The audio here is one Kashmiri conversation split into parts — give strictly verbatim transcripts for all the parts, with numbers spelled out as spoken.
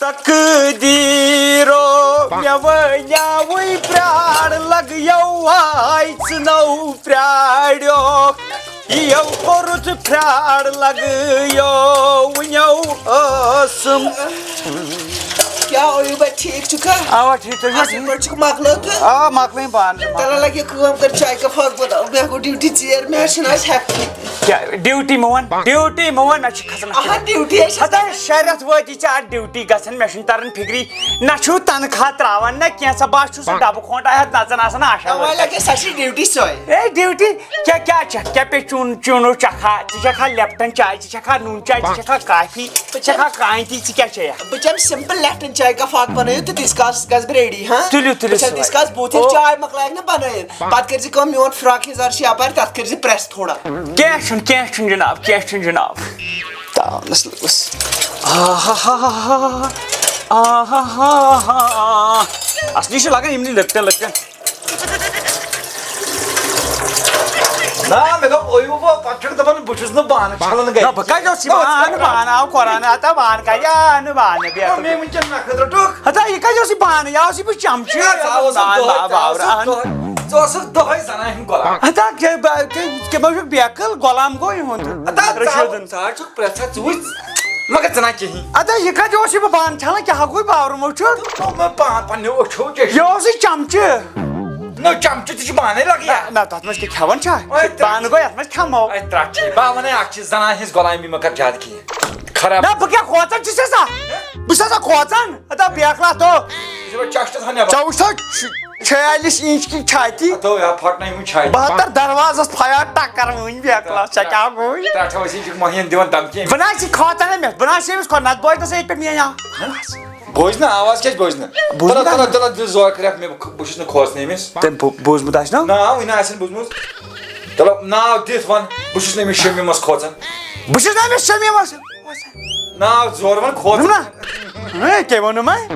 تقدیٖرو، مےٚ ؤنیاوٕے پرٛار لگیو آے ژٕ نو پرٛاریو۔ یِیو کوٚرُتھ پرٛار لگیو وٕنیو ٲسٕم۔ کیٛاہ اویوٗبہ، ٹھیٖک چھُکھا؟ اوا، ٹھیٖک، تُہۍ چھِوا اَصٕل ٹھیٖک؟ پٲٹھۍ چھُکھ، مۄکلٲو تہٕ؟ آ، مۄکلٲوِم بانہٕ۔ تَلہ لگہِ کٲم، کر چاے کپ اکھ بناو، مےٚ گوٚو ڈیوٹی ژیر، مےٚ حظ چھُنہٕ آز ہٮ۪کتھٕے۔ کیٛاہ ڈیوٹی مےٚ وَن؟ ڈیوٹی مےٚ وَن، مےٚ چھِ کھسان اَہَن، ڈیوٹی ہے چھِ ہتا شےٚ رٮ۪تھ وٲتی ژےٚ اَتھ ڈیوٹی گژھان، مےٚ چھُنہٕ تران فِکری، نہ چھُو تنخواہ ترٛاوان، نہ کینٛہہ، ژٕ بس چھُ سُہ ڈبہٕ کھونٛٹا ہٮ۪تھ نژان آسان آشا تَوَے ورکر۔ لگے سۄ چھِ ڈیوٹی سۄے۔ اے ڈیوٹی، کیٛاہ، کیٛاہ چھَکھ؟ کیٛاہ پیٚیہِ چیوٚن، چیوٚنُو چَکھا؟ ژٕ چَکھا لیپٹن چاے، ژٕ چَکھا نوٗن چاے، ژٕ چَکھا کافی، ژٕ چَکھا کانتی، ژٕ کیٛاہ چیٚیَکھ؟ بہٕ چٮ۪مہٕ سِمپٕل لیپٹن چاے کپ اکھ بنٲیِو تہٕ تیٖتِس کالس گژھٕ بہٕ ریڈی، ہاں؟ تُلِو، تُلِو بہٕ چٮ۪مہٕ سُہ۔ تیٖتِس کالس بُتھ ییٚلہِ او۔ چاے مۄکلایَکھ نہ بنٲیِتھ، پتہٕ کٔرۍ زِ کٲم، میون فراک یزار چھُ یپارِ، تتھ کٔرۍ زِ پریس تھوڑا۔ کینٛہہ چھُنہٕ، کینٛہہ چھُنہٕ جناب، کینٛہہ چھُنہٕ جناب۔ تاونس لٔگٕس۔ آہا، آہا۔ اصلی چھِ لگان یِمنٕے لٔکٹٮ۪ن لٔکٹٮ۪ن۔ نہ، مےٚ دوٚپ، اویوٗبہ، پتہٕ چھُکھ دپان، بہٕ چھُس نہٕ بانہٕ چھلان گرِ۔ نہ، بہٕ کتہِ اوسُس یہِ بانہٕ، بانہٕ آو قرآن، ہتا بانہٕ کتہِ آو نہٕ بانہٕ بیٚیہِ۔ نہ، مےٚ وٕنکیٚن نکھٕ رٔٹُکھ۔ ہتا، یہِ کتہِ اوس یہِ بانہٕ؟ یہِ اوس یہِ بہٕ چمچہٕ، نہ، ژٕ آوُس بانہٕ دۄہے، ژٕ آوُس اہن۔ دۄہے، ژٕ اوسُکھ دۄہے زنانہِ ہُنٛد غلام۔ ہتا، کیٛاہ، بہٕ، کیٛاہ، کیٛاہ، بہٕ چھُکھ بیقل، غلام گوٚو یِہُنٛد۔ ہتا، ژٕ رشیٖدُن۔ آوُس، ژٕ آوُس چھُکھ پرٛٮ۪ژھان، ژٕ وٕچھ، مگر ژٕ نہ کِہیٖنۍ۔ ہتا، یہِ کتہِ اوس یہِ بہٕ بانہٕ چھلان؟ کیٛاہ گوٚو باورٕ موٚچھُر؟ دوٚپمَے پانہٕ پنٛنیو أچھو کیٛاہ چھُ؟ یہِ اوسُے چمچہٕ۔ نہ، چمچہٕ تہِ چھُ پانَے لگان۔ نہ، نہ، تَتھ منٛز کیٛاہ کھٮ۪وان چھا؟ أتھۍ ترٛٹھ۔ بانہٕ گوٚو یَتھ منٛز کھٮ۪مو۔ أتھۍ ترٛٹھ چھِ۔ بہٕ ہا وَنَے اَکھ چیٖز، زنانہِ ہٕنٛز غۄلٲمی مہ کر زیادٕ کینٛہہ۔ خراب۔ نہ، بہٕ کیٛاہ کھوژان چھُسے سا؟ بہٕ چھُسا سا کھوژان؟ ہتا بیکلا تو۔ یہِ چھُ وۄنۍ چَشٹَس ہا نٮ۪بر۔ ژےٚ وٕچھتھا شُ-، چھیالیس اِنچ کی چھاتی۔ ہتو یا پھٹنٲیمٕژ چھاتہِ۔ بہتر دروازس پھیار ٹک کران وٕنۍ بیکلا، ژےٚ کیٛاہ گوٚوٕے؟ ترٛٹھ ٲسی چھِکھ مۄہین دِوان دھمکی۔ بہٕ نہ حظ چھِ کھوژان مےٚ، بہٕ نہ حظ چھِ أمِس کھوژان، نتہٕ بوزِ نہ سا ییٚتہِ پٮ۪ٹھ میٲنۍ آواز۔ بوزِ نہٕ، آواز کیٛازِ بوزِ نہٕ؟ بوزِ تَلہ، نہٕ۔ تَلہ، تَلہ، دِ زور کریکھ مےٚ، بہٕ بہٕ چھُس نہٕ کھوژنہٕ أمِس۔ تٔمۍ بو-، بوٗزمُت آسہِ نا؟ نہ، وٕنہِ آسن بوٗزمُت۔ تَلہ، ناو دِتھ وَن، بہٕ چھُس نہٕ أمِس شمیٖمَس کھوژان۔ بہٕ چھُس نہٕ أمِس شمیٖمَس۔ ناو زور وَن کھوژان۔ نہ، ہے، کیٛاہ ووٚنُم ہے؟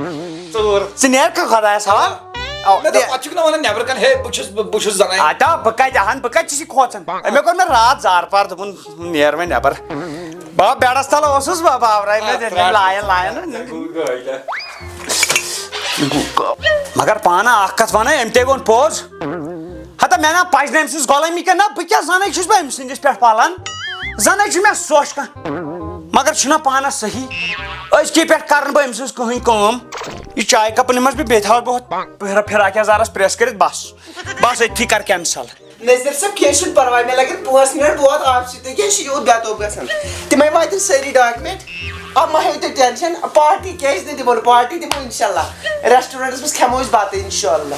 ژٕ ووٚر۔ ژٕ نیر کھا خۄدایَس حوال۔ آ، او، مےٚ دوٚپ، دِ-، پَتہٕ چھُکھ نہ وَنان نٮ۪برٕ کَنہِ، ہے، بہٕ چھُس، بہٕ، بہٕ چھُس زَنان۔ اَتہ، بہٕ کَتہِ اَہَن، بہٕ کَتہِ چھُس یہِ کھوژان؟ أمۍ کوٚر مےٚ راتھ زارٕ پار، دوٚپُن، نیر وۄنۍ نٮ۪بر۔ بہٕ بیڈس تل اوسُس، بہٕ باورے مےٚ آ، دِتھ ترٛٹھ۔ Line line. ژےٚ گوٚو گٲلۍ۔ مگر پانہٕ اکھ کتھ ونے، أمۍ تے ووٚن پوٚز۔ ہتا مےٚ نا پزِ نہٕ أمۍ سٕنٛز غۄلٲمی کینٛہہ، نہ بہٕ کیٛاہ زنے چھُس بہٕ أمۍ سٕنٛدِس پٮ۪ٹھ پلان؟ زنے چھُ مےٚ سوچ کانٛہہ، مگر چھُنہ پانس صحیح۔ أزکی پٮ۪ٹھ کرٕ نہٕ بہٕ أمۍ سٕنٛز کٕہٕنۍ کٲم۔ یہِ چایہِ کپ نِمس بہٕ، بیٚیہِ تھاوس بہٕ ہُتھ پھر-، فراک یزارس پریس کٔرِتھ، بس۔ بس أتھی کر cancel۔ نذیر صٲب، کینٛہہ چھُنہٕ پرواے، مےٚ لَگن پانٛژھ مِنَٹ، بہٕ واتہٕ آفسہِ، تُہۍ کیٛازِ چھِو یوٗت بے تاب گژھان؟ تِمَے واتن سٲری document۔ اَتھ مہ ہیٚیِو تُہۍ tension، party کیٛازِ نہٕ دِمو نہٕ؟ Party دِمو اِنشاءاللہ، restaurantس منٛز کھٮ۪مو أسۍ بَتہٕ اِنشاءاللہ۔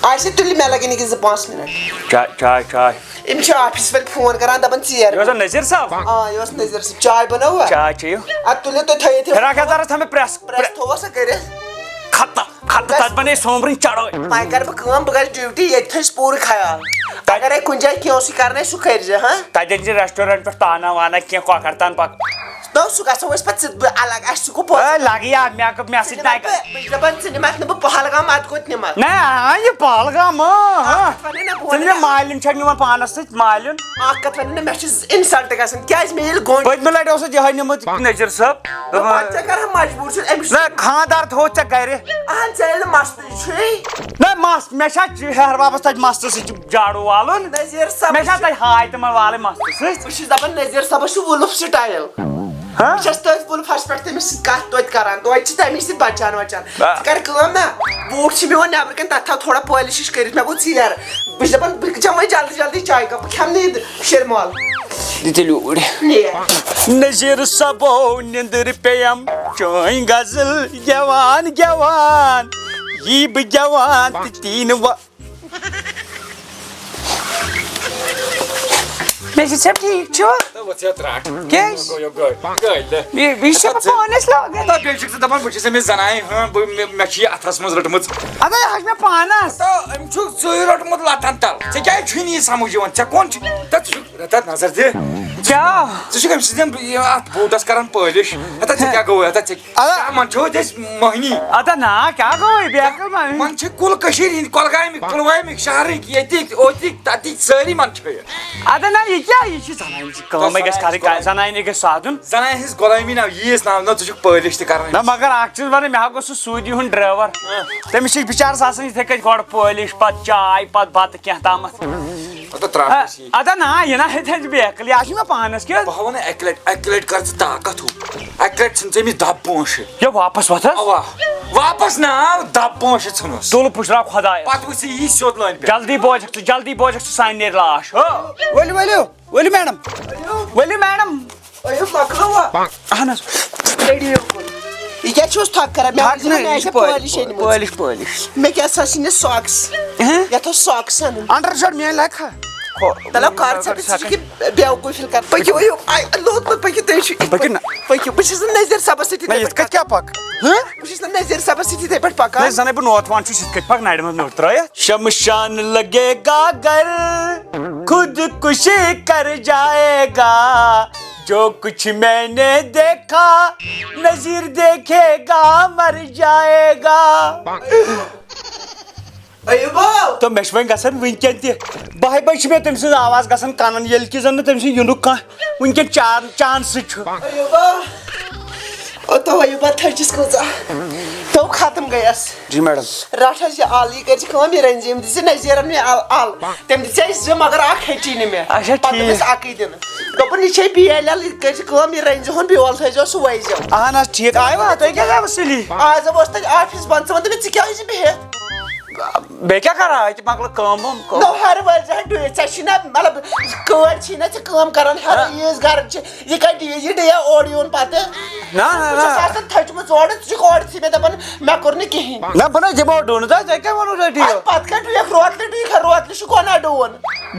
آز چھِ تُلِو، مےٚ لَگن ییٚکیٛاہ زٕ پانٛژھ مِنَٹ۔ چاے، چاے، چاے۔ یِم چھِ آفسَس پٮ۪ٹھ phone کران، دَپان ژیر۔ یہِ اوسا نذیر صٲب؟ آ، یہِ اوس نذیر صٲب۔ چاے بَنٲووا؟ چاے چیٚیِو۔ اَدٕ تُلِو تُہۍ، تھٲیِو، تھٲیِو۔ فراق یَزارَس تھاو مےٚ press۔ Press تھوٚوا سا کٔرِتھ؟ ختم، ختم، تَتہِ بَنے سومبرٕنۍ چڑٲے۔ وۄنۍ کَرٕ بہٕ کٲم، بہٕ گژھٕ duty، ییٚتہِ تھٲیِزِ پوٗرٕ خیال۔ تَتہِ اگرے کُنہِ جایہِ کینٛہہ اوسُے کَرنَے، سُہ کٔرۍزِ، ہاں؟ تَتہِ أنۍ زِ restaurant پٮ۪ٹھ تانا وانا کینٛہہ کۄکَر تان پَک۔ نہ، سُہ گژھو أسۍ پَتہٕ ژٕ بہٕ الگ، اَسہِ سُہ گوٚو پوٚز۔ اے، لَگہِ یا، مےٚ، مےٚ سۭتۍ نہ۔ بہٕ چھُس دَپان، ژٕ نِمَکھ نہٕ بہٕ پہلگام، اَتھ کوٚت نِمَکھ؟ نہ، آ، یہِ پہلگام، آ، آ۔ اَتھ وَنے نہ بہٕ ژٕ وَنہٕ نِمہٕ نہ۔ مالِن چھَکھ نِوان پانَس سۭتۍ، مالِن۔ اَکھ کَتھ وَنہٕ نہ، مےٚ چھِ insult گژھان، کیٛازِ مےٚ ییٚلہِ گۄنٛڈ پٔتمہِ لٹہِ اوسُتھ یِہوٚے نیوٗمُت نذیر صٲب۔ دوٚپُن، پتہٕ ژےٚ کَرٕ مجبوٗر چھُ أمِس۔ نہ، خانٛدار تھوٚوُتھ ژےٚ گرِ۔ اہن، ژےٚ ییٚلہِ مستٕے چھُے۔ نہ، مست، مےٚ چھا ہیہَر بابس تَتہِ مستہٕ سۭتۍ جاڑوٗ والُن؟ نذیر صٲبس مےٚ چھا چھُ تَتہِ ہاے تِمن والٕنۍ مستہٕ سۭتۍ؟ بہٕ چھُس دَپان، نذیر صٲبس چھُ وُلُف style۔ ہاں؟ بہٕ چھَس تٔتھۍ وُلفس پٮ۪ٹھ تٔمِس سۭتۍ کَتھ توتہِ کران، توتہِ چھِ تَمی سۭتۍ بچان وچان۔ آ۔ ژٕ کر کٲم نا، بوٗٹھ چھِ میون نٮ۪برٕ کَنہِ، تَتھ تھاو تھوڑا polish کٔرِتھ، مےٚ گوٚو ژیر۔ بہٕ چھُس دَپان، بہٕ چٮ۪مہٕ وۄنۍ جلدی جلدی چاے کپ، بہٕ کھٮ۪مہٕ نہٕ یہِ شیٖر مال۔ دِ تیٚلہِ اوٗرۍ۔ نیر۔ نذیر صٲبو نِندٕر پیٚیم چٲنۍ غزل گٮ۪وان گٮ۪وان۔ یی بہٕ گٮ۪وان تہٕ تی نہٕ و-، نذیر صٲب ٹھیٖک چھُوا؟ تہٕ وۄتھ ژےٚ ترٛٹھ۔ کیٛازِ؟ گوٚو یہِ گٲڑۍ، گٲڑۍ دِ۔ یہِ، یہِ چھِ بہٕ پانَس لاگان۔ تہٕ بیٚیہِ چھُکھ ژٕ دَپان، بہٕ چھُس أمِس زَنانہِ ہٕنٛز، بہٕ، مےٚ، مےٚ چھِ یہِ اَتھَس منٛز رٔٹمٕژ۔ اَدٕ یہِ حظ چھِ مےٚ پانَس۔ تہٕ أمۍ چھُکھ ژٕے روٚٹمُت لَتَن تَل۔ ژےٚ کیٛازِ چھُے نہٕ یہِ سَمٕجھ یِوان؟ ژےٚ کون چھُ؟ تَتھ چھُ تَتھ نظر دِ۔ کیٛاہ؟ ژٕ چھُکھ أمۍ سٕنٛدٮ۪ن یہِ اَتھ بوٗٹَس کَران polish۔ ہَتا ژےٚ کیٛاہ گوٚوُے؟ ہتا ژےٚ اَدا۔ کیٛاہ منٛدچھوتھ أسۍ مۄہنی؟ اَدا نا، کیٛاہ گوٚوُے؟ بیٚیہِ کَر ما؟ منٛدچھِ کُل کٔشیٖرِ ہِنٛدۍ، کۄلگامِکۍ، پُلوامِکۍ، شہرٕکۍ، ییٚتِکۍ، اوتِکۍ، تَتِکۍ، سٲری منٛدچھٲیِتھ۔ اَدا نا، یہِ کیٛاہ؟ یہِ چھِ زَنانہِ کٲمٕے گژھِ کَرٕنۍ، زَنانہِ گژھِ سادُن۔ زَنانہِ ہِنٛز غۄلٲمی نا، ییٖژ نا، نہ ژٕ چھُکھ پٲلِش تہِ کَران۔ نہ، مگر اَکھ چیٖز وَنہٕ، مےٚ ہا گوٚژھ سُہ سعودی ہُنٛد ڈرٛیوَر۔ ہاں۔ تٔمِس چھِ بِچارَس آسان یِتھَے کٔنۍ گۄڈٕ پٲلِش، پَتہٕ چاے، پَتہٕ بَتہٕ کینٛہہ تامَتھ۔ مطلب ترٛاو آ، اَسہِ یہِ۔ اَدا نا، یہِ نا ہیٚتہِ ہیٚتہِ بیکٕل، یہِ آسہِ مےٚ پانَس کیُتھ۔ بہٕ ہاوَو نہٕ اَکہِ لَٹہِ، اَکہِ لَٹہِ کَر ژٕ طاقت ہُہ۔ اَکہِ لَٹہِ ژھٕن ژٕ أمِس دَب پونٛسہٕ۔ یہِ واپَس وۄتھ حظ۔ اَوا، واپَس نا، دَب پونٛسہٕ ژھٕنُس۔ تُل پُشراو خۄدایَس۔ پَتہٕ وٕچھ ژٕ یی سیوٚد لٲنہِ پٮ۪ٹھ۔ جلدی بوزَکھ ژٕ، جلدی بوزَکھ ژٕ، سانہِ نیرِ لاش۔ ہو۔ ؤلِو، ؤلِو، ؤلِو میڈم۔ ؤلِو میڈم۔ أیوب مۄکلٲوا؟ اہن حظ۔ یہِ کیٛاہ چھُس تھکھ کران؟ مےٚ تھکھ ووٚنُے نہٕ، نہ، یہِ مےٚ چھِ چھِ پٲلِش، پٲلِش أنمٕژ۔ Polish, polish. مےٚ کیٛاہ سا چھِ نہٕ سۄکٕس؟ ہہ؟ یَتھ اوس سۄکٕس اَنُن۔ انڈر شٲٹ میٛٲنۍ لَگہِ کھا؟ ہو، تَلہ کر ژٕ، ژٕ چھِ کہِ بیوقوٗفی کر۔ پٔکِو، پٔکِو۔ آے، لوٚت نہٕ، پٔکِو، تُہۍ چھِو۔ پٔکِو نہ۔ پٔکِو، بہٕ چھَس نہٕ نذیٖر صٲبَس سۭتۍ نہ، یِتھَے یِتھ کٔنۍ پٲٹھۍ کیٛاہ پَکہٕ؟ ہہ؟ بہٕ چھَس نہٕ نذیٖر صٲبَس سۭتۍ یِتھَے پٲٹھۍ پَکان۔ نہ، زَنَے بہٕ نوتوان چھُس، یِتھ کٔنۍ پَکہٕ نَرِ منٛز نوٚٹ ترٛٲیِتھ۔ شمشان لگے گا گر خودکشی کر جائے گا، جو کچھ میں نے دیکھا، نذیر دیکھے گا، مر جائے گا۔ ایوبا! تہٕ مےٚ چھِ وۄنۍ گژھان وٕنکٮ۪ن تہِ، بَہہِ بَجہِ چھِ مےٚ تٔمۍ سٕنٛز آواز گژھان کَنَن، ییٚلہِ کہِ زَن نہٕ تٔمۍ سٕنٛز یِنُک کانٛہہ وٕنکٮ۪ن چان-، چانسٕے چھُ۔ ایوبا! او تو ایوبا، تھٔچِس کۭژاہ۔ تو ختم گٔیَس۔ جی میڈم۔ رَٹھ حظ یہِ اَل، یہِ کٔرۍ زِ کٲم، یہِ رٔنۍ زِ، أمۍ دِژ نذیٖرَن مےٚ اَل، اَل۔ تٔمۍ دِژ اَسہِ زٕ، مگر اَکھ ہیٚچی نہٕ مےٚ۔ اچھا، پَتہٕ دوٚپ ٹھیٖک۔ اَسہِ اَکٕے دِنہٕ۔ دوٚپُن، یہِ چھے بی ایل ایل، یہِ کٔرۍ زِ کٲم، یہِ رٔنۍ زِہون، بیول تھٲیزیو سُہ وٲیزیو۔ اہن حظ، ٹھیٖک۔ آیوا؟ تُہۍ کیٛازِ آوٕ سُلی؟ آز ووت تَتہِ آفِس بنٛد، ژٕ وَن تہٕ مےٚ، ژٕ کیٛاہ ٲسۍ بِہِتھ؟ بیٚیہِ کیٛاہ کَرٕ ہا؟ أتی مۄکلٲو کٲم وٲم، کٲم۔ نو ہر وٲلۍ زِ ہا ڈُیِتھ، ژےٚ چھُے نہ، مطلب، کٲڑۍ چھی نہ ژےٚ کٲم کَران، ہر ہاں۔ عیٖذ گَرٕ چھِ، یہِ کَتہِ ڈُیِتھ؟ یہِ ڈُیہ اورٕ یُن پَتہٕ؟ نہ، نہ، بہٕ چھَس نہ۔ آسان تھٔچمٕژ اورٕ، ژٕ چھُکھ اورٕ ژھٕے مےٚ دَپان، مےٚ کوٚر نہٕ کِہیٖنۍ۔ نہ، بہٕ نہ دِمو ڈُن، تۄہہِ، تۄہہِ کیٛاہ ووٚنوُ تۄہہِ ڈُیِتھ؟ اَدٕ پَتہٕ کَتہِ ڈُیَکھ؟ روتلہِ ڈُیِکھ، روتلہِ چھُ کۄنا ڈُوُن؟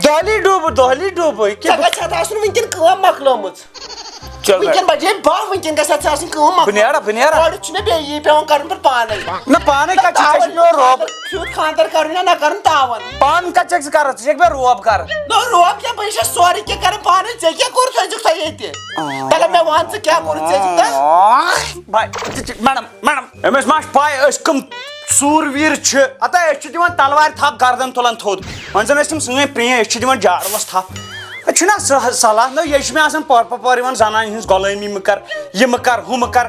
دۄہلی ڈُبہٕ، دۄہلی ڈُبہٕ، یہِ کیٛاہ ژےٚ گژھِ ہا آسُن وٕنکٮ۪ن کٲم مۄکلٲمٕژ۔ چل وٕنکٮ۪ن بجے باہ، وٕنکٮ۪ن گژھِ اَتھ آسٕنۍ کٲم مۄکلٕنۍ۔ بہٕ نیرا، بہٕ نیرا۔ گۄڈٕ چھُ مےٚ بیٚیہِ یی پٮ۪وان کَرُن پَتہٕ پانَے۔ نہ، پانَے کَتہِ چھِ، ژےٚ چھُ مےٚ روب۔ کیُتھ خانٛدر کَرُن یا نہ کَرُن، تاوَن۔ پانہٕ کَتہِ چھَکھ ژٕ کَران؟ ژٕ چھَکھ مےٚ روب کَران۔ نہ، روب کیٛاہ، بہٕ چھَس سورُے کینٛہہ کَران پانَے۔ ژےٚ کیٛاہ کوٚرُتھ أزیُک تۄہہِ ییٚتہِ؟ آ۔ تَلہ مےٚ وَن، ژٕ کیٛاہ کوٚرُتھ ژےٚ أزیُک تۄہہِ؟ آ۔ بھاے، ژٕ چھِ، میڈم، میڈم، أمِس ما چھِ پَے أسۍ کٕم ژوٗر ویٖر چھِ؟ ہتا أسۍ چھِ دِوان تلوارِ تھپھ، گردن تُلان تھوٚد۔ وۄنۍ زن ٲسۍ تِم سٲنۍ پرٛینۍ، أسۍ چھِ دِوان جاڑوس تھپھ۔ أسۍ چھِنہ سہ-، صلاح، نہ، یہِ چھِ مےٚ آسان پور پور یِوان زنانہِ ہٕنٛز غۄلٲمی مہٕ کر، یہِ مہٕ کر، ہُہ مہٕ کر۔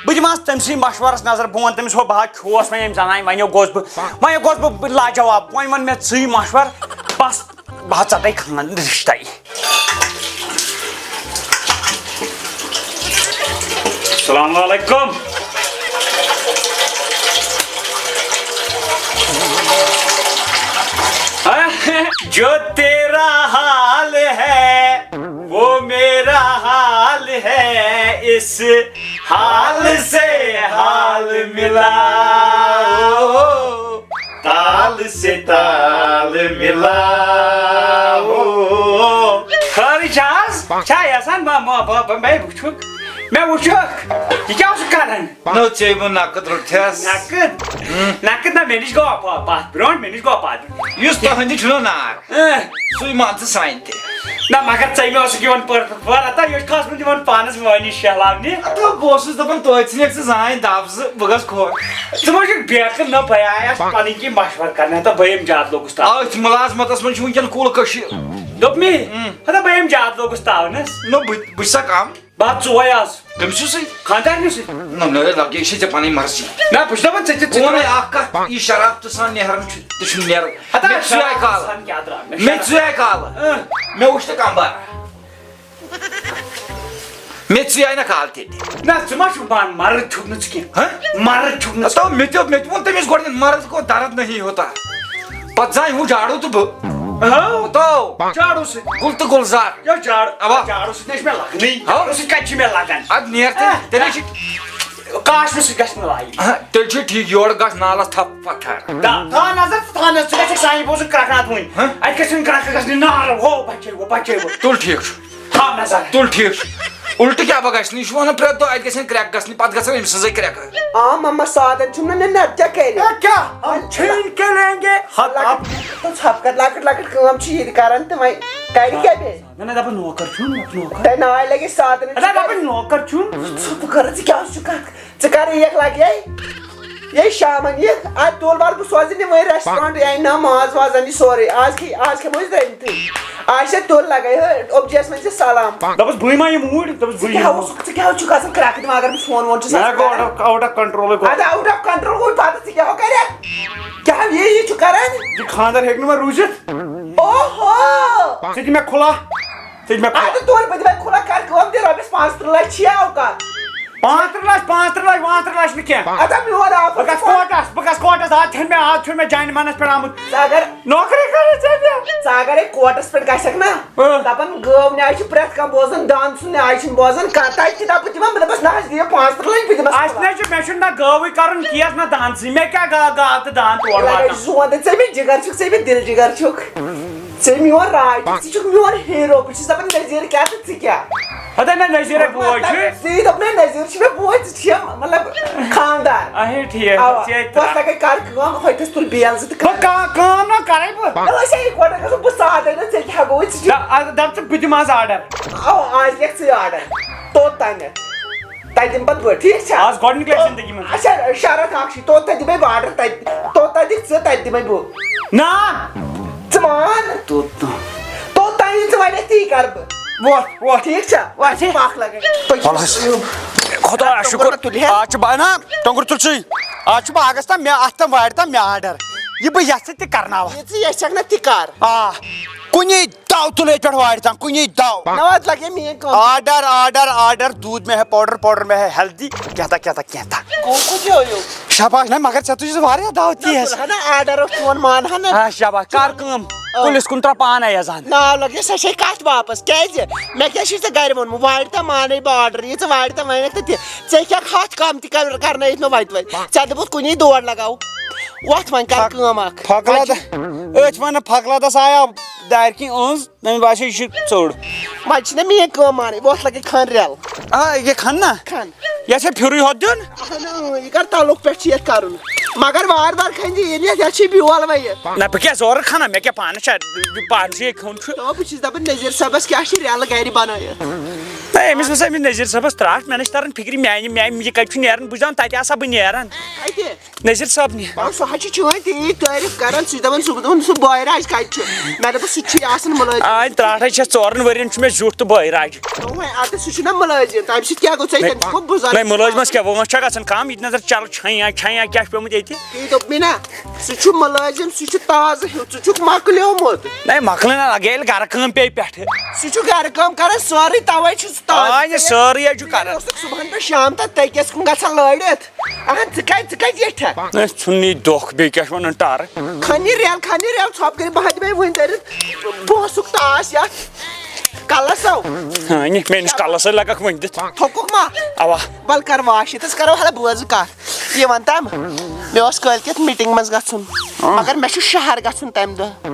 بہٕ دِمہٕ ہس تٔمۍ سٕے مشورس نظر، بہٕ وَنہٕ تٔمِس، ہو، بہٕ ہا کھیوس وۄنۍ أمۍ زنانہِ، وۄنۍ ہو گوٚژھ بہٕ، وۄنۍ ہو گوٚژھ بہٕ، بہٕ لاجواب، وۄنۍ وَن مےٚ ژٕے مشور، بس۔ بہٕ ہا ژٹے خان رشتے۔ السلام علیکم۔ جو تیرا حال ہے، وہ میرا حال ہے، اس حال سے حال ملا۔ تال سے تال ملا ہو۔ خٲرٕے چھا آز؟ چھا یژھان ما-، ما-، ما-، ما-، مےٚ وٕچھُکھ؟ مےٚ وٕچھُکھ؟ یہِ کیٛاہ اوسُکھ کران؟ نو ژےٚ یِمو نقد روٚٹھس۔ نقد؟ نقد نہ، مےٚ نِش گوٚو پا-، پتھ برونٛٹھ، مےٚ نِش گوٚو پتھ برونٛٹھ۔ یُس تُہٕنٛدِ چھُنو نار، اہ۔ سُے مان ژٕ سانہِ تہِ۔ نہ، مگر ژےٚ مےٚ اوسُکھ یِوان پٔر-، پٔر-، ہتا، یہِ اوس کھسمُت یِوان پانس وٲنِس شہلاونہِ۔ ہتا، بہٕ اوسُس دپان توتہِ ژھٕنکھ ژٕ زانٛہہ دب زٕ، بہٕ گژھٕ خۄش۔ ژٕ ما چھُکھ بیقل؟ نہ، بہٕ آیس پنٕنۍ کِنۍ مشورٕ کرنہِ، ہتا، بہٕ ییٚمہِ زیادٕ لوٚگُس تاونس۔ أتھۍ مُلازمتس منٛز چھُ وٕنکٮ۪ن کُل کٔشیٖر۔ دوٚپ مےٚ، ہتا، بہٕ ییٚمہِ زیادٕ لوٚگُس تاونس۔ نہ، بہٕ، بہٕ چھُسا کم؟ بہٕ ہا ژوے آز۔ کٔمۍ سٕے سۭتۍ؟ خانٛدارنہِ سۭتۍ۔ نہ، نہ، لگے چھِ ژےٚ پنٕنۍ مرضی۔ نہ، بہٕ چھُس دپان، ژےٚ تہِ، ژےٚ بہٕ وَنے اکھ کتھ، یہِ شراب تہٕ سان نیران چھُ، تہِ چھُنہٕ نیران۔ ہتا، مےٚ ژُیاے شراب کالہٕ۔ سان کیٛاہ درٛاو مےٚ؟ مےٚ شراب۔ ژُیاے کالہٕ۔ اۭں۔ مےٚ وٕچھ نہٕ کمبر۔ مےٚ ژُیاے نہ کالہٕ تہِ۔ نہ، ژٕ ما چھُکھ پانہٕ مرد چھُکھ نہٕ ژٕ کینٛہہ۔ ہہ؟ مرد چھُکھ نہٕ ژٕ۔ تو مےٚ تہِ، مےٚ تہِ ووٚن تٔمِس گۄڈٕنٮ۪تھ، مرد کو درد نہیں ہوتا۔ پتہٕ زانہِ ہُہ جاڑو تہٕ بہٕ۔ ہاں؟ تو۔ جاڑو سۭتۍ۔ گُل تہٕ گُلزار۔ یہِ جاڑ-، اوا۔ جاڑو سۭتۍ نہ چھِ مےٚ لگنٕے۔ ہاں۔ جاڑو سۭتۍ کتہِ چھِ مےٚ لگان؟ ادٕ نیر تیٚلہِ، اہ۔ تیٚلے چھِ۔ کاشرٕ سۭتۍ گژھِ نہٕ لایِن۔ اہا، تیٚلہِ چھُ ٹھیٖک، یورٕ گژھ نالس تھپھ پتھر۔ دا-، تھاو نظر، ژٕ تھاو نظر، ژٕ گژھکھ سانہِ بوزُن کرٛکھ ناتھ وٕنۍ۔ ہہ؟ اتہِ گژھِ وٕنۍ کرٛکھ گژھنہِ نار، ہو بچے وو، بچے وو۔ تُل ٹھیٖک چھُ۔ تھاو نظر۔ تُل ٹھیٖک چھُ۔ الٹہٕ کیٛاہ بہٕ گژھِ نہٕ، یہِ چھُ وَنان پرٛٮ۪تھ دۄہ اَتہِ گژھن crack گژھنہِ، پَتہٕ گژھن أمۍ سٕنٛزٕے crack۔ آ ماما، سادن چھُنہٕ نہٕ نَتہٕ کیٛاہ کَرِ؟ اے، کیٛاہ؟ ہم چھین کے لیں گے۔ ہت لۄکٕٹ، ژٕ ژھۄپہٕ کر، لۄکٕٹ لۄکٕٹ کٲم چھِ یہِ تہِ کران تہٕ وۄنۍ کَرِ کیٛاہ بیٚیہِ؟ نہ، نہ، دَپان نوکر چھُم، نوکر۔ تۄہہِ ناے لَگہِ سادن۔ اے، دَپان نوکر چھُم۔ ژٕ ژھۄپہٕ کر، ژٕ کیٛاہ چھُکھ کَتھ؟ ژٕ کر یِکھ لگے؟ یے شامن یِکھ، اتھ تُل وَلہٕ بہٕ سوزٕ نہٕ وۄنۍ restaurant یا نہ ماز واز اَنہِ سورُے۔ آز کھے، آز کھٮ۪مو أسۍ رٔنتھٕے۔ آز چھےٚ تُل لگے، ہے، اوٚبجیَس ؤنۍ زِ سلام۔ دَپُس بٕے ما یِم اوٗرۍ، دَپُس ژٕ بٕے کیٛاہ یِمہٕ۔ اوسُکھ، ژٕ کیٛاہ چھُکھ آسان کرٛٮ۪کہٕ دٮ۪ماغن منٛز فون وون چھُس نہ، آسان گوٚو کران؟ Out of، out of control گوٚو۔ اَدٕ out of control گوٚو پتہٕ ژٕ کیٛاہ ہو کَرکھ؟ کیٛاہ یہِ، یہِ چھُ کران؟ یہِ خانٛدر ہیٚکہِ نہٕ وۄنۍ روٗزِتھ۔ اوہو! ژٕ دِ مےٚ کھُلا۔ ژٕ دِ مےٚ کھُلا۔ اَدٕ تُل، بہٕ دِمے کھُلا، کر کٲم، دِ رۄپیَس پانٛژھ تٕرٛہ لَچھ چھِیا اوقات؟ پانٛژھ تٕرٛہ لَچھ، پانٛژھ تٕرٛہ لَچھ، پانٛژھ تٕرٛہ لَچھ نہٕ کینٛہہ۔ اَدٕ میون آفر بہٕ گژھٕ کوٹَس، بہٕ گژھٕ کوٹَس، آز چھَنہٕ مےٚ، آز چھُنہٕ مےٚ جانہِ منَس پٮ۪ٹھ آمُت۔ ژٕ اگر، نوکری کَرٕنۍ ژےٚ مےٚ۔ ژٕ اگرے کوٹَس پٮ۪ٹھ گژھکھ نا، اۭں۔ دَپان گٲو نیٛاے چھِ پرٛٮ۪تھ کانٛہہ بوزان، دَنٛد سُنٛد نیٛاے چھِنہٕ بوزان کانٛہہ۔ تَتہِ تہِ دَپہٕ بہٕ تِمَن، بہٕ دَپَس نہ حظ دِیِو پانٛژھ تٕرٛہ لَچھ، بہٕ دِمَس اَسہِ نہ چھُ، مےٚ چھُنہٕ نہ گٲوٕے کَرُن کینٛہہ نہ دَنٛد سٕے، مےٚ کیٛاہ گا-، گاو تہٕ دَنٛد تور لَگے واتان؟ زون تہٕ ژےٚ مےٚ جِگر چھُکھ، ژےٚ مےٚ دِل جِگر چھُکھ۔ ژےٚ میون راج، ژٕ چھُکھ میون hero۔ بہٕ چھُس دَپان نذیٖر کیٛاہ تہٕ ژٕ کیٛاہ؟ ہتا مےٚ نذیٖرے بوے چھُ۔ مطلب، ژٕے دوٚپ مےٚ نذیٖر چھُ مےٚ بوے، ژٕ چھِ مطلب خاندار۔ اہے ٹھیٖک، اوا، ژےٚ تہِ پتہٕ لگے کر کٲم، ہوٚتٮ۪س تُل بیل زٕ تہٕ بہٕ کر۔ کا-، کٲم نا کرے بہٕ۔ مےٚ ٲسۍ ہے یِکوٹے گژھُن، بہٕ سادے نہٕ، ژےٚ کیٛاہ گوٚوُے، ژٕ چھُکھ۔ دَ-، اَدٕ دَپ ژٕ بہٕ دِمہٕ آز order۔ اوا، آز لیکھ ژٕے order۔ توٚت تانٮ۪تھ۔ تَتہِ دِمہٕ پَتہٕ بہٕ، ٹھیٖک چھا؟ آز گۄڈٕنِکہِ لَٹہِ زِندگی منٛز۔ اچھا، شرط اَکھ چھِ، توٚت تَتہِ دِمَے بہٕ order، تَتہِ، توٚت تَتہِ دِکھ ژٕ، تَتہِ دِمَے بہٕ۔ نا۔ ژٕ مان۔ توٚت تام۔ توٚت تام یہِ ژٕ وَنکھ، تی کَرٕ بہٕ۔ وۄتھ، وۄتھ۔ ٹھیٖک چھا؟ وۄتھ، اچھا۔ پَکھ لَگے۔ تُہۍ وَلہٕ حظ۔ خۄدایَس شُکُر۔ تُلہِ ہا؟ آز چھُ با-، نا، ٹۄنٛگُر تُل ژٕے۔ آز چھُ باغَس تام مےٚ، اَتھ تام وارِ تام مےٚ order۔ یہِ بہٕ یَژھٕ تہِ کَرناوَکھ۔ یہِ ژٕ یَژھکھ نا تہِ کَر۔ آ۔ کُنی دو تُلے پٮ۪ٹھ وارِ تام، کُنی دو۔ نہ، اَتھ لگے میٛٲنۍ کٲم۔ Order، order، order، دودھ میں ہے powder، powder میں ہے ہلدی، کینٛہہ تہٕ، کینٛہہ تہٕ، کینٛہہ تہٕ۔ گوٚو کوٚت یہِ ہویو؟ شاباش، نہ، مگر ژےٚ تُجِس واریاہ دعوت نہ، یِیَس۔ تُل ہا نہ، order اوس چون، مان ہا نہ۔ آ، شاباش، کر کٲم۔ آ۔ کُلِس کُن ترٛاو پانے یزان۔ ناو لگے، سۄ چھے کتھ واپس۔ کیٛازِ؟ مےٚ کیٛاہ چھُے ژےٚ گرِ ووٚنمُت؟ وارِ تام مانے بہٕ order، یہِ ژٕ وارِ تام وَنکھ تہٕ تہِ۔ ژےٚ کیٛاہ ہتھ کم تہِ کر-، کرنٲیِتھ مےٚ وتہِ وتہِ؟ ژےٚ دوٚپُتھ کُنی دور لگاو۔ وۄتھ وۄنۍ کر پھک-، کٲم اکھ۔ پھکلا وۄنۍ چھِ د-، أتھۍ ونہٕ پھکلا دس آیا دارِ کِنۍ أنٛز۔ نہ، مےٚ باسیو، یہِ چھُ ژوٚڑ۔ وۄنۍ چھِنہ میٛٲنۍ کٲم مانٕنۍ، وۄتھ لَگے کھَن رٮ۪ل۔ آ، یہِ کھَن نا؟ کھَن۔ یَتھ چھا پھِرُے ہوت دیُن؟ اَہَن، اۭں، یہِ کَر تَلُک پٮ۪ٹھ چھِ یَتھ کَرُن۔ مگر وارٕ وارٕ کھَنہِ یہِ، ییٚلہِ یَتھ، یَتھ چھِ بیول وۄنۍ یہِ۔ نہ، بہٕ کیٛاہ زورٕ کھَنہ؟ مےٚ کیٛاہ پانَس چھا، پانَس یہِ کھیوٚن چھُ؟ تو بہٕ چھُس دَپان نذیٖر صٲبَس کیٛاہ چھِ رٮ۪لہٕ گَرِ بَنٲیِتھ؟ نہ، أمِس وَسا أمِس نذیٖر صٲبَس ترٛٹھ، مےٚ نہ چھِ تَران فِکرِ، میٛانہِ، میٛانہِ، یہِ کَتہِ چھُ نیران؟ بہٕ چھُس دَپان تَتہِ آسہٕ ہا بہٕ نیران۔ کَتہِ؟ نذیٖر صٲب نہِ۔ آ، سُہ حظ چھُ چٲنۍ تیٖژ تعٲریٖف کران، سُہ چھُ دَپان، سُہ، سُہ بٲے راج کَتہِ چھُ؟ مےٚ دوٚپُس، سُہ تہِ چھُے آسان مُلٲزِم۔ آ، ترٛٹھ حظ چھَس ژورَن ؤرِین چھُ مےٚ زیُٹھ تہٕ بٲے راج۔ اَوَے، اَدٕ سُہ چھُنہ مُلٲزِم، تَمہِ سۭتۍ کیٛاہ گوٚو ژےٚ؟ نَے، تَمہِ سۭتۍ گوٚو بُزرگ۔ نَے، مُلٲزِمَس کیٛاہ وٲنٛس چھَکھ آسان کَم؟ یہِ تہِ نظر چَلہٕ چھَیاں، چھَیاں کیٛاہ چھُ پیوٚمُت ییٚتہِ؟ تی دوٚپ مےٚ نا، سُہ چھُ مُلٲزِم، سُہ چھُ تازٕ ہیوٗ، ژٕ چھُکھ مۄکلیومُت۔ نَے، مۄکلہِ نہ، لَگے ییٚلہِ گَرٕ کٲم پیٚیہِ پٮ۪ٹھٕ۔ سُہ چھُ گَرٕ کٲم کران سورُے، تَوَے چھُ سُہ تازٕ۔ آ، یہِ سٲرٕے حظ چھُ کران۔ اوسُکھ صُبحَن پٮ۪ٹھ شام تام تٔکِس کُن گژھان لٲرِتھ۔ اہن، ژٕ کَتہِ، ژٕ کَتہِ زیٹھکھ؟ ہے، ژھُننٕے دۄکھ، بیٚیہِ کیٛاہ چھِ وَنان ٹارٕ؟ کھَنہِ رٮ۪ل، کھَنہِ رٮ۪ل، ژھۄپہٕ کٔرِتھ بہٕ ہا دِمَے وٕنۍ دٔرِتھ۔ بہٕ اوسُکھ تاس یَتھ کَلَس اَو۔ ہاں، یہِ میٛٲنِس کَلَس سۭتۍ لَگَکھ وٕنۍ دِتھ۔ تھوٚکُکھ ما؟ اَوا۔ وَلہٕ کَر واش ییٚتَس، کَرو ہَلہ بوزٕ کَتھ۔ یہِ وَن تَم، مےٚ اوس کٲلۍکٮ۪تھ meeting منٛز گژھُن، آ۔ مگر مےٚ چھُ شہر گژھُن تَمہِ دۄہ۔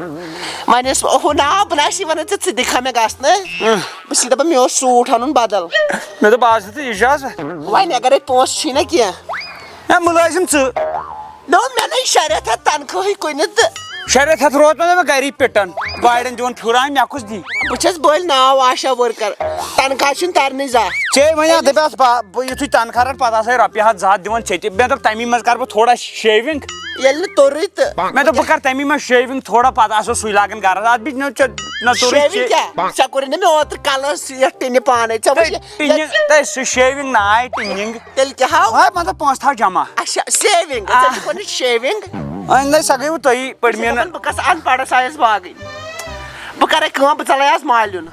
وۄنۍ ٲس، اوہو، نا، بہٕ نہ چھِ وَنان ژےٚ، ژٕ دِکھا مےٚ گژھنہٕ۔ بہٕ چھُس دَپان، مےٚ اوس suit اَنُن بدل۔ مےٚ دوٚپ، آز ہیوٚتُے اِجازت۔ وۄنۍ اگر اَتہِ پونٛسہٕ چھی نہ کینٛہہ۔ ہے، مُلٲزِم ژٕ۔ نہ، مےٚ نَے شےٚ رٮ۪تھ ہٮ۪تھ تنخواہٕے کُنہِ تہٕ۔ شےٚ رٮ۪تھ ہٮ۪تھ روز مےٚ گَری پِٹان، وارٮ۪ن دِوان پھیُران، مےٚ کُس دی؟ بہٕ چھَس بٔلۍ ناو آشا worker، تنخواہ چھُنہٕ تَرنٕے زانٛہہ۔ ژےٚ وَنیٛا، دَپیٛاس، با-، بہٕ یُتھُے تنخواہ رَٹہٕ، پَتہٕ آسَے رۄپیہِ ہَتھ زٕ ہَتھ دِوان ژےٚ تہِ۔ مےٚ دوٚپ، تَمی منٛز کَرٕ بہٕ تھوڑا shaving۔ ییٚلہِ نہٕ توٚرُے تہٕ۔ مےٚ دوٚپ، بہٕ کَرٕ تَمی منٛز shaving تھوڑا، پَتہٕ آسو سُے لاگان گَرَس۔ اَتھ بِچ نہ ژےٚ نہ توٚرُے shaving ژےٚ۔ کیٛاہ؟ ژےٚ کوٚرُے نہٕ مےٚ اوترٕ کَلَس یَتھ ٹِنہِ پانَے، ژےٚ وٕچھ ہے، یہِ۔ ٹِنہِ، ہے، سُہ shaving نہ آے ٹِنِنٛگ۔ تیٚلہِ کیٛاہ ہاو؟ وۄنۍ مطلب پونٛسہٕ تھاو جمع۔ اچھا، saving۔ آ۔ ژےٚ چھُکھ وَنان shaving؟ اَہَن نہ، سۄ گٔیوٕ تۄہی پٔڑۍ مےٚ نہٕ۔ بہٕ گژھٕ اَن پَڑھَس آیَس باغٕے۔ بہٕ کَرَے کٲم، بہٕ ژَلَے آز مالیُن۔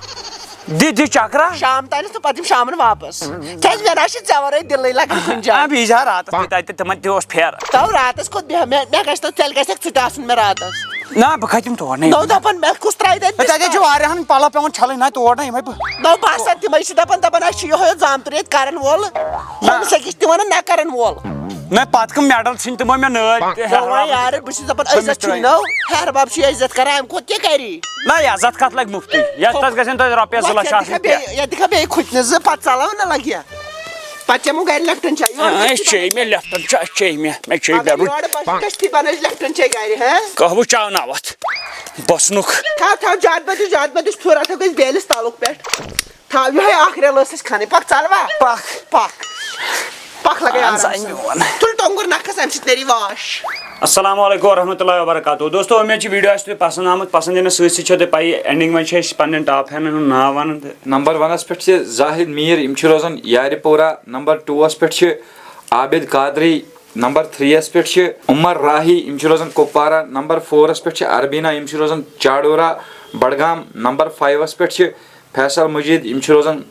دِ، دِ چکرا۔ شام تانٮ۪تھ تہٕ پَتہٕ یِم شامَن واپَس۔ کیٛازِ مےٚ نہ چھِ ژےٚ وَرٲے دِلٕے لَگان کُنہِ جایہِ۔ آ، بیٚیہِ یی زِ ہا راتَس تہِ تَتہِ، تِمَن تہِ اوس پھیرٕ۔ تَو راتَس کوٚت بیٚہمہٕ؟ مےٚ، مےٚ گژھِ نہٕ، تیٚلہِ گژھٮ۪کھ ژٕ تہِ آسُن مےٚ راتَس۔ نہ، بہٕ کَتہِ یِمہٕ تور، نہ۔ نو دَپان، مےٚ کُس ترٛایہِ تَتہِ ہے، تَتہِ حظ چھِ بِستَر؟ واریاہَن پَلو پٮ۪وان چھَلٕنۍ، نہ تور نہ یِمَے بہٕ۔ نو بَس، تِمَے چھِ دَپان، دَپان، اَسہِ چھُ یِہوٚے یوت زامتُر ییٚتہِ کَرَن وول۔ نہ۔ ہُمِس أکِس تہِ وَنان نہ کَرَن وول۔ نہ، پتہٕ کم میڈل ژھٕنۍ تِمو مےٚ نٲلۍ تہِ، ہیہر بابن یارٕ، بہٕ چھُس دَپان، تٔمِس عزت چھُے ترٛٲوِتھ۔ نو، ہیہر باب چھُ عزت کران، اَمہِ کھۄتہٕ کیٛاہ کَری؟ نہ، عزت کتھ لگہِ مُفتٕے؟ یتھ تتھ گژھن تۄہہِ رۄپیس زٕ لچھ آسٕنۍ پٮ۪ٹھ۔ یتھ دِکھا بیٚیہِ کھُتنہِ زٕ، پتہٕ ژلاو نہ لگہِ۔ پتہٕ چٮ۪مو گرِ لیپٹن چاے۔ یورٕ آ، أسۍ چے مےٚ لیپٹن چاے، چے مےٚ، مےٚ چے مگر مےٚ رُت۔ یورٕ بس گژھِ تھی بنٲوِتھ لیپٹن چاے گرِ، ہہ؟ قہوٕ چاو نہ وتھ بسنُک۔ تھاو، تھاو، زیادٕ مہ دِس، زیادٕ مہ دِس، پھیُر، اتھ ہٮ۪کو أسۍ بیلِس تعلق پٮ۪ٹھ۔ تھاو، یِہوٚے اکھ ریل ٲس اَسہِ کھنٕنۍ۔ پکھ، ژَل وَ۔ پکھ۔ پکھ۔ پکھ لگے اہن سا، آرام سان۔ میون۔ تُل ٹۄنٛگُر نکھس، اَمہِ سۭتۍ نیری واش۔ السلام علیکم ورحمۃ اللہ وبرکاتہ۔ دوستو، امید چھِ ویڈیو آسہِ تۄہہِ پسند آمُت۔ پسند یِنس سۭتۍ سۭتۍ چھو تۄہہِ پَیی، اینڈنگ منٛز چھِ أسۍ پننٮ۪ن ٹاپ فینن ہُنٛد ناو ونان تہٕ نمبر ونس پٮ۪ٹھ چھِ زاہد میٖر، یِم چھِ روزان یارِ پورہ۔ نمبر ٹوٗوس پٮ۪ٹھ چھِ عابد قادری۔ نمبر تھرٛیٖیَس پٮ۪ٹھ چھِ عمر راہی، یِم چھِ روزان کپوارہ۔ نمبر فورَس پٮ۪ٹھ چھِ اربینا، یِم چھِ روزان چاڈورہ، بڈگام۔ نمبر فایِوَس پٮ۪ٹھ چھِ فیصل مجید، یِم چھِ روزان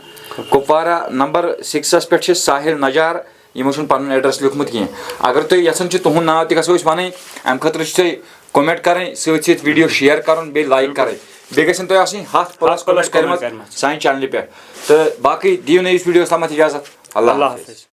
کپوارہ۔ نمبر سِکسَس پٮ۪ٹھ چھِ ساحل نجار، یِمو چھُنہٕ پنُن ایڈریس لیوٗکھمُت کینٛہہ۔ اگر تُہۍ یژھان چھِو تُہُنٛد ناو تہِ گژھو أسۍ وَنٕنۍ، اَمہِ خٲطرٕ چھِ تۄہہِ comment کَرٕنۍ، سۭتۍ سۭتۍ ویڈیو share کَرُن، بیٚیہِ like کَرٕنۍ۔ بیٚیہِ گژھن تۄہہِ آسٕنۍ ہَتھ plus ہَتھ plus comment کٔرمٕژ comment کٔرمٕژ۔ سانہِ چینلہِ پٮ۪ٹھ۔ تہٕ باقٕے دِیِو نٔیِس ویڈیوَس تامَتھ اِجازت۔ اللہ اللہ حافظ۔ حافظ۔